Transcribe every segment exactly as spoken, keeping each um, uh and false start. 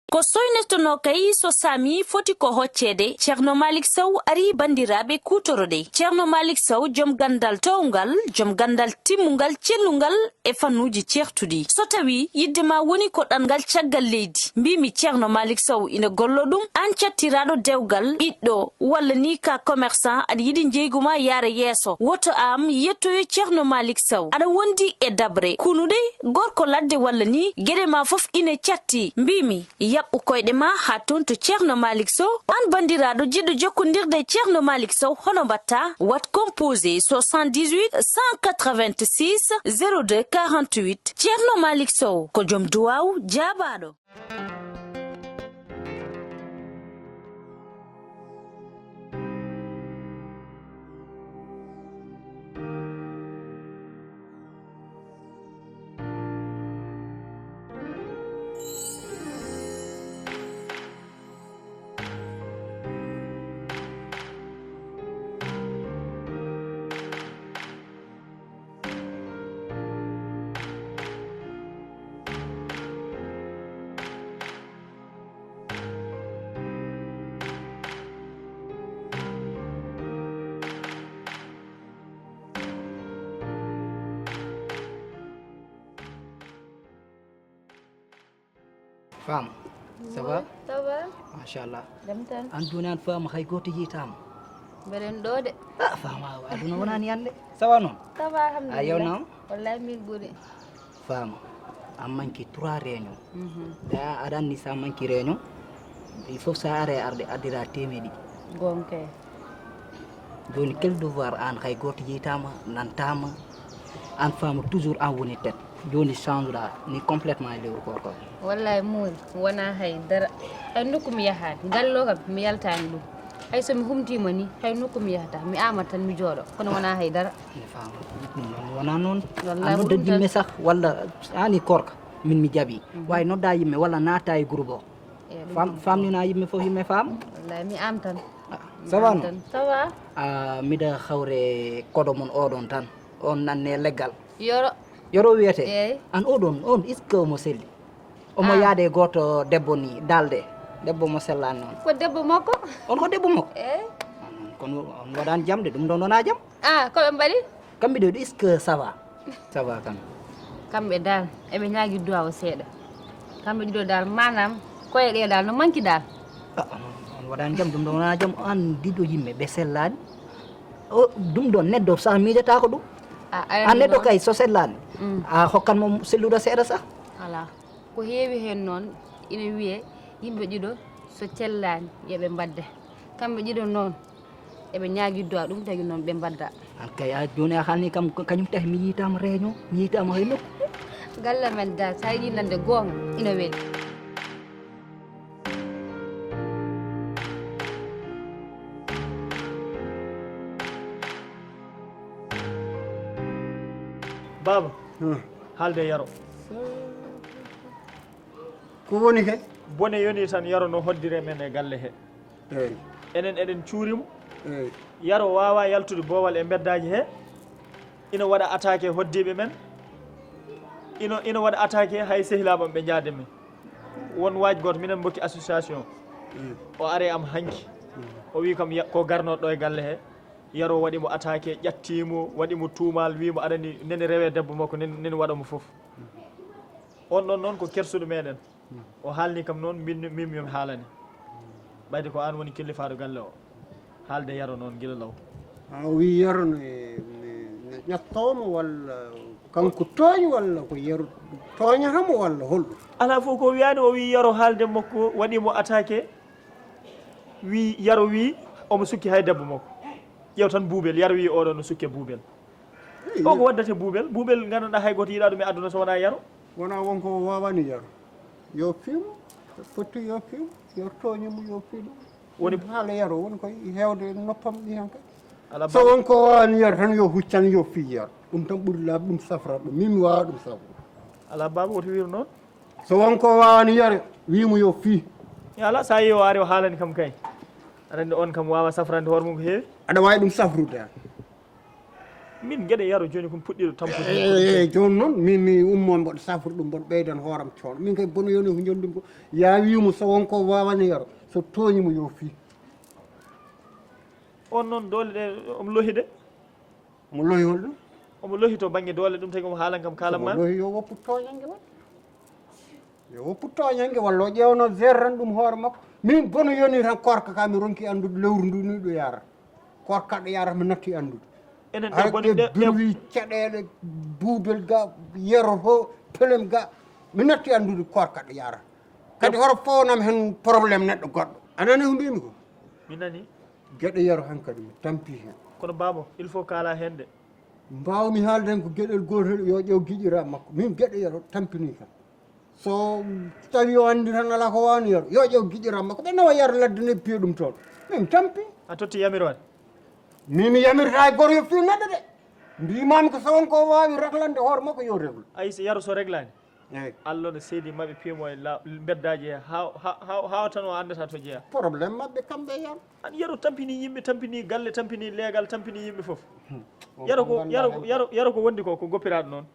Ko soynetonoo kay so saami foti ko hocceede, Ceerno Maalik Sow arii banndiraaɓe kuutoroɗe. Ceerno Maalik Sow, jom ganndal toowngal, jom ganndal timmungal, cellungal e fannuuji ceertuɗi. So tawii yiɗde ma woni ko ɗanngal caggal leydi, mbiimi Ceerno Maalik Sow ina gollo ɗum, aan cattiraaɗo dewgal, ɓiɗɗo, walla ni ka commerçant aɗa yiɗi njeygu ma yaara yeeso, woto am yettoyo Ceerno Maalik Sow. Aɗa wondi e daɓre, kunuɗe, gorko ladde walla ni geɗe ma fof ine catti. Mbiimi, yaɓɓu koyɗe ma haa toon to Ceerno Maalik Sow. Aan banndiraaɗo jiɗɗo jokkondirde e Ceerno Maalik Sow, hono mbaɗta? Waɗ composé soixante-dix-huit cent quatre-vingt-six zéro deux quarante-huit. Ceerno Maalik Sow ko jom duwaaw jaabaaɗo. Faama, ça va? Ça va? Machallah. Jam tan. Aan jooni aan Faama hay gooto yiytaama. Mbeɗen ɗoo de. Ah, Faama, aduna wonaa ni hannde. Ça va noon? Ça va, alhamdulillah. A yewnama? Wallahi min ɓuri. Faama, a manki trois réunion. Mhm. Da aɗa anndi sa manki réunion, il faut sa are arde addira temeɗi. Gonke. Jooni quel devoir aan hay gooto yiytaama, nantaama, aan Faama toujours aan woni tête. Jooni change-ɗaa ni complètement e lewru koor ko. Wallahi Mouri, wonaa hay dara. Hay nokku mi yahaani. Gallo kam mi yaltaani ɗum. Hay so mi humtiima ni, hay nokku mi yahata. Mi amat tan mi jooɗo. Kono wonaa hay dara. Mi faama. Ɗum noon wonaa noon. Wallahi a nodda yimɓe sax walla ani korka min mi jaɓi. Mhm. Waawi nodda yimɓe walla naata e groupe o. Famnina yimɓe fof yimɓe faama. Wallahi mi am tan. Ah, ça va noon? Ça va. Ah, miɗa hawre koɗo mon oɗon tan. On nanne leggal. Yoro. Yoro wiyete? Eey. Aan oɗon, on est-ce que omo selli? Omo yaade gooto debbo ni, dalde. Debbo mo sellaani noon. Ko debbo makko? On ko debbo makko? Eey. Kono on waɗaani jam de, ɗum ɗon wonaa jam. Ah, ko ɓe mbaɗi? Kamɓe ɗiɗo, est-ce que ça va? Ça va kam. Kamɓe dal, eɓe ñaagi duwaaw seeɗa. Kamɓe ɗiɗo dal, maanaam, koye ɗe dal, no manki dal. Ah, on waɗaani jam, ɗum ɗon wonaa jam. Aan ɗiɗo yimɓe, ɓe sellaani. O, ɗum ɗon, neɗɗo sa miijataako ɗum. Ah, aan neɗɗo kay, so sellaani, a hokkan mo sellude seeɗa sa. Alaa. Ko heewi heen noon, ina wiyee yimɓe ɗiɗo so cellaani, yo ɓe mbadde. Kamɓe ɗiɗo noon, eɓe ñaagii duwaa, ɗum tagi noon ɓe mbadda. Aan kay, a jooni a haalni kam, ko kañum tahi mi yiytaama réunion, mi yiytaama hay nokku. Galle men dal, sa yiɗi nande goonga, ina weli. Baaba, haalde Yaro. Ko woni kay? Bone yoni tan Yaro no hoddire men e galle he. Eey. Enen eɗen cuuri mo. Eey. Yaro waawaa yaltude boowal e mbeddaaji he. Ina waɗa attaqué hoddiiɓe men. Ina, ina waɗa attaqué hay sehilaaɓe am ɓe njaade men. Won waaj gooto, minen mbokki association. Mm. O ari am hanki. Mm. O wi kam ya-, ko garnooɗo ɗo e galle he. Yaro waɗi mo attaqué, ƴatti mo, waɗi mo tuumaal, wi mo aɗa anndi nene rewe debbo makko, nene, nene waɗa mo fof. On ɗon noon ko kersuɗo meɗen. O haalni kam noon, min, min, min haalani. Ɓayde ko aan woni killifaaɗo galle o. Haalde Yaro noon gila law. Ah, o wi Yaro ne, ne, ne ƴattoo mo walla kanko tooñi walla ko Yaro tooñata mo walla holɗum? Alaa fof ko wiyaani, o wi Yaro haalde makko waɗi mo attaqué. Wi Yaro wi omo sukki hay debbo makko. Ƴeew tan buubel, Yaro wi oɗo no sukki e buubel. Eey, o ko waddata buubel, buubel ngannduɗaa hay gooto yiɗaa ɗum e aduna so wonaa Yaro. Wonaa won ko waawani Yaro. Yo fiim, fotti yo fiim, yo tooñi mo yo fiim. Woni haala Yaro woni koye heewde noppam ɗi heen kay. Alaa so won ko waawani Yaro tan yo huccan yo fii Yaro. Ɗum tan ɓuri laaɓi ɗum safra ɗum. Min mi waawaa ɗum safra. Alaa baaba woto wiir noon. So won ko waawani Yaro, wii mo yo fii. Yo alaa, so a yii o ari o haalani kam kay. Aɗa anndi on kam waawaa safrande hoore mum ko heewi. Aɗa waawi ɗum safrude. Min geɗe Yero jooni kon puɗɗiiɗo tampude. Eyi, jooni noon, min mi ummo mboɗo safra ɗum, mboɗo ɓeydan hooram coono. Min kay bono yoni ko jonɗi ɗum ko, ya wiimo so won ko waawani Yero, so tooñi mo yo fii. On noon doole ɗe omo lohi de. Omo lohi hol ɗum? Omo lohi to bannge doole, ɗum tagi omo haalan kam, kaalan ma. Omo lohi yo woppu tooñannge waɗ. Yo woppu tooñannge walla o ƴeewno zerran ɗum hoore makko. Min bono yoni tan korka ka mi ronki anndude lewru ndu ni ɗo yara. Korka ɗo yara mi natti anndude. Enen ɗo boni ɗe birwi caɗeele buubel ga, Yero ho, pelem ga. Mi natti anndude korka ɗo yara. Kadi horo fownam hen problème neɗɗo goɗɗo. A nani ko mbimi ko? Mi nani. Geɗe Yero hankadi mi tampi hen. Kono baabo, il faut kaala hen de. Mbawmi haalde hen ko geɗel gotel yo ƴeew giƴira makko. Min geɗe Yero tampini kam. So tawi o andi tan ala ko wawni Yero, yo ƴeew giƴira makko. Ɓe nawa Yero ladde ne piya ɗum toon. Min tampi. A totti yamiroore? Min mi yamirta e goto yo fii neɗɗo de. Mbimami ko so won ko wawi reglande hoore makko yo reglu. Ay, so Yero so reglani? Eyi. Allah no seedi maɓe piimo e la-, mbeddaaji he, haa, haa, haa, haa tan o anndata to jeyaa. Problème maɓɓe kamɓe yam. An Yero tampini yimɓe, tampini galle, tampini leegal, tampini yimɓe fof. Hmm. On Yero ko ko, ngannduɗaa Yero ko, heen Yero, Yero ko wondi ko, ko goppiraaɗo noon.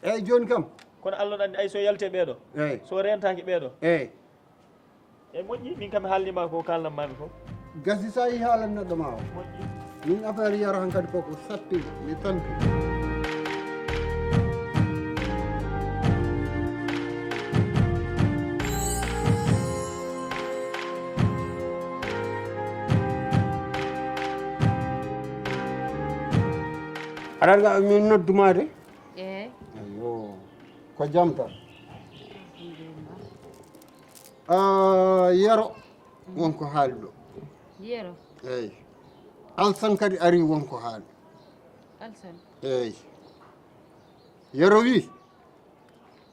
Eyi, jooni kam. Kono Allah no anndi, ay so yalti e ɓeeɗo, eyi, so reentaaki ɓeeɗo. Eyi. E moƴƴi, min kam mi haalnima ko kalnanmami ko. Gasi sa yi haalan neɗɗo ma o. Moƴƴi. Min affaire Yero hankadi koko sappi, mi tampi. Aɗa ga min nodduma de? Eyi. Ayo. Ko jam tan? Alhamdulillah. Ah, Yero, wonko haali ɗo. Yero? Eyi. Alsan kadi ari, wonko haali. Alsan? Eyi. Yero wi,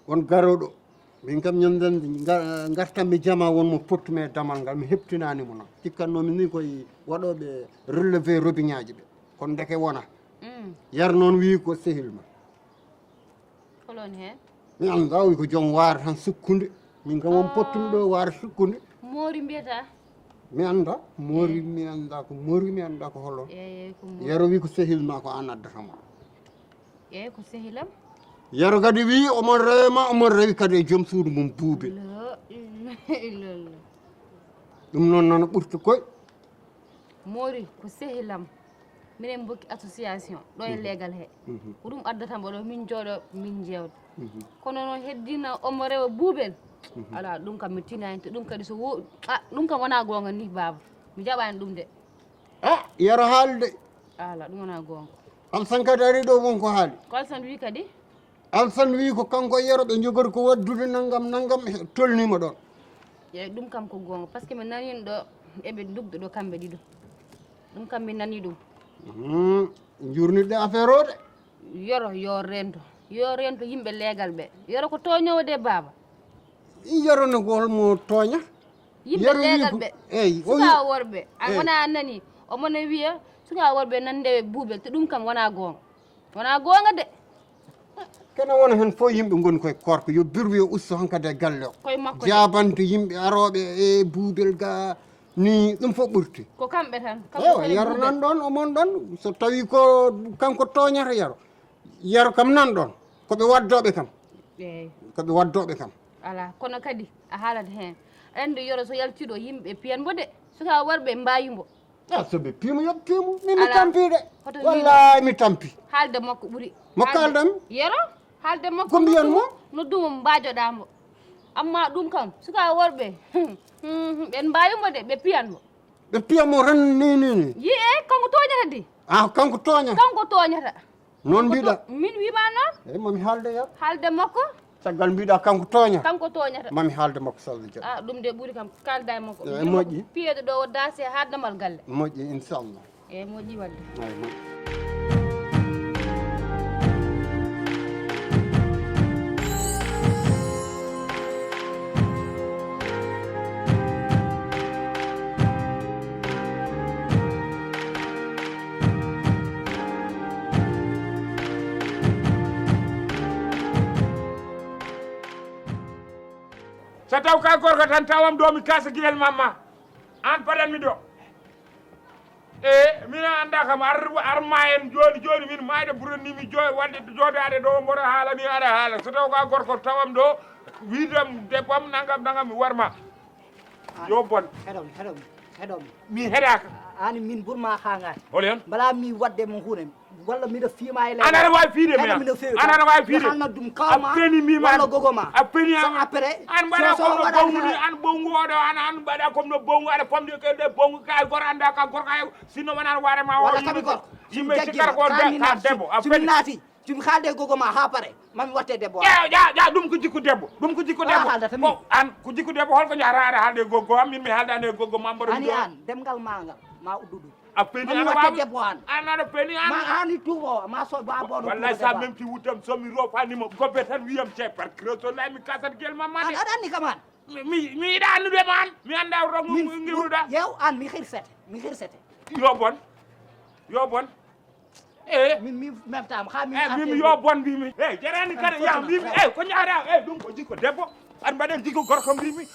on garoɗo. Min kam ñanden nga-, gartan mi jama won mo pottumi e damal ngal, mi heptinani mo noon. Cikkannomi ni koye waɗoɓe relevé robinet ji ɓe. Kono ndeke wona. Mm. Yero noon wi ko sehil ma. Holon heen? Mi annda, o wi ko joom waare tan sukkunde. Min kam on pottumi ɗo waare sukkunde. Moori mbiyata? Mi annda, moori mi annda ko moori mi annda ko holo. Eyi, eyi, ko moori. Yero wi ko sehil ma ko an addata mo. Eyi, ko sehilam. Yero kadi wi omo rewa ma, omo rewi kadi e joom suudu mum buubi. La ilaha illallah. Ɗum noon noon ɓurti koy. Moori ko sehilam. Minen mbokki association ɗo e leegal he. Mhm. Ko ɗum addata mbo ɗo min jooɗo min jeewta. Mhm. Kono noon heddino omo rewa buubel. Mhm. Ala, ɗum kam mi tinani to ɗum kadi so wo-, a, ɗum kam wona goonga ni baaba. Mi jaɓani ɗum de. A, Yero haalde. Ala, ɗum wona goonga. Alsan kadi ari ɗo won ko haali. Ko Alsan wi kadi? Alsan wi ko kanko e Yero ɓe jogori ko waddude nanngam nanngam, he, tolnima ɗon. Eyi, ɗum kam ko goonga, par ce que mi nanino ɗo eɓe ndugda ɗo kamɓe ɗiɗo. Ɗum kam mi nani ɗum. Hmm, jurnitɗe affaire o de. Yero yo rento, yo rento yimɓe leegal ɓe. Yero ko tooñoowo de baaba. Yero no ko holmo tooña? Yimɓe leegal ɓe. Eyi, o wi sukaa worɓe. A wona a nani, omo ne wiya sukaa worɓe nan ndewe buubel, te ɗum kam wona goonga. Wona goonga de. Kene wona heen fof yimɓe ngoni koye korka, yo birwi yo usto hankadi e galle o. Koye makko de. Jaabande yimɓe arooɓe e buubel ga ni, ɗum fof ɓurti. Ko kamɓe tan, kamɓe. Ewa, tan e Yero buubel. Nan ɗon, o mon ɗon, so tawi ko kanko tooñata Yero. Yero kam nan ɗon, ko ɓe waddooɓe kam. Eyi. Ko ɓe waddooɓe kam. Ala, kono kadi a haalat heen. Aɗa anndi Yero so yaltii ɗo yimɓe piyan mbo de, sukaa worɓe mbaawi mbo. A, so ɓe piimo, yo ɓe piimo. Min mi tampi de. Wallahi mi tampi. Haalde makko ɓuri. Mo kaaldan? Yero, haalde makko. Ko mbiyan mo? Noddu mo mbaajoɗaa mo. Amma ɗum kam, sukaa worɓe, ɓen mbaawi mo de, ɓe piyan mo. Ɓe piya mo tan ni, ni, ni. Yi e, kanko tooñata de. A, kanko tooña? Kanko tooñata. Noon mbiɗa. Min wima noon. Eyi, mami haalde ya. Haalde makko. Caggal mbiɗa kanko tooña. Kanko tooñata. Mami haalde makko, so Allah jaɓi. A, ɗum de ɓuri kam, kaalda e makko. Eyi, moƴƴi. Piyeɗo ɗo o daasi e haaldamal galle. Moƴƴi, inchallah. Eyi, moƴƴi wadde. Eyi, moƴƴi. So taw ka gorko tan, tawam ɗo mi kasa giyel mamma. An paɗanmi ɗo. E min a annda kam, ar ar ma en jooni jooni, min maayde burani mi jo wadde joodaade ɗo mboɗo haala ni, aɗa haala. So taw ko a gorko tawam ɗo, wiidam debbo am nangam nangam, mi warma. Yo bon. Heɗom, heɗom, heɗom. Mi heɗaaka. Ani min burma kaŋŋaani. Holi on? Mbala mi wadde mo huune. Walla miɗo fiima e an aɗa waawi fiide mi an. Miɗo feewi an aɗa waawi fiide. Halna ɗum kawma. A feni mi ma. Walla gogo ma. A feni an. Après an mbaɗa comme no bongu ni, an bongu oɗo, an an mbaɗa comme no bongu, aɗa famɗi kede bongu, ka gorko annda ka gorko. Sinno wonano waare ma o. Walla kabi gorko. Yimɓe sikkata ko ka debbo. A feni. Naati. Simi haalde gogo ma ha pare, mami watte debbo. Ya ya ya, ɗum ko jikku debbo. Ɗum ko jikku debbo. Ko an ko jikku debbo, holko jahata aɗa haalde gogo am, min mi haaldani e gogo ma mboɗo. Ani an demgal ma ngal ma uddudu. A feni an watte debbo an. An aɗa feni an. Ma ani tuubo ma so ba boɗo. Wallahi sa memti wuttam, so mi rofanima gobe tan wiyam ce par creso lay mi kasat gel ma made. An aɗa anni kam an. Mi mi yiɗa annude ma an. Mi annda rogo ngiwruɗa. Yew an mi hirsete, mi hirsete. Yo bon. Yo bon. E min mi memtama ha min. E min yo bon mbimi. E jarani kadi ya mbimi. E ko ñaara e ɗum ko jikko debbo. An mbaɗen jikko gorko mbimi.